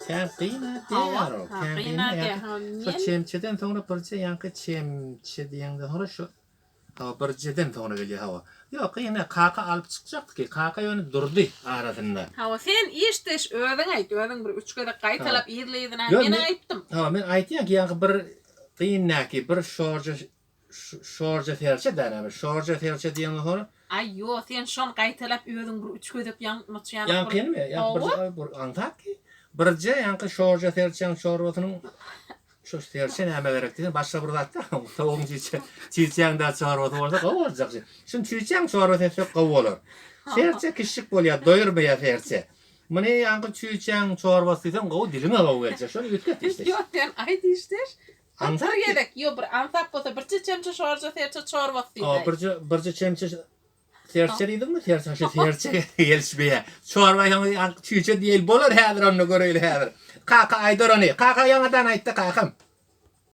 Kän gyna diýýär ol. Kän gyna diýýär. Şo çemçeden soňra birje ýaňky çemçe diýeňden soňra şo hawa birjeden soňra gelýär hawa. Ýok gyna kaka alyp çykjakdy ki kaka ýöne durdy arasynda. Hawa sen işdeş özüň aýt özüň bir üç gezek gaýtalap yzly-yzyna men aýtdym. Hawa men aýtýan ki ýaňky bir gyndäki bir şorja Şorja serçe dä näme? Şorja serçe diýeňden soňra. Aý ýo, sen şony gaýtalap özüň bir üç gezek ýaňkyny ýaňky. Ýaňkynymy? Ýaňky birje bir aňsat ki. Birje ýaňky şorja serçäň çorbasynyň şo serçe nämä gerek diýseň başga bir zat dä. Towugyň çüýçe çüýçäň dä çorbasy bolsa gowy boljak. Şuny çüýçäň çorbasy etsek gowy bolar. Serçe kiçjik bolýar, doýurmaýar serçe. Muny ýaňky çüýçäň çorbasy diýseň gowy diliňe gowy geljek. Şony üýtget işdeş. Ýok sen aýt işdeş. Aňsat Bir gezek, ýo bir aňsat bolsa birje çemçe şorja serçe çorbasy diýdi. O birje birje çemçe serçe diýdiňmi? Serçe şu serçe gelişmeýär. Çorba ýaňy çüýşe diýeli bolar häzir onda göreýli häzir. Kaka aýdar ony. Kaka ýaňadan aýtda kakam.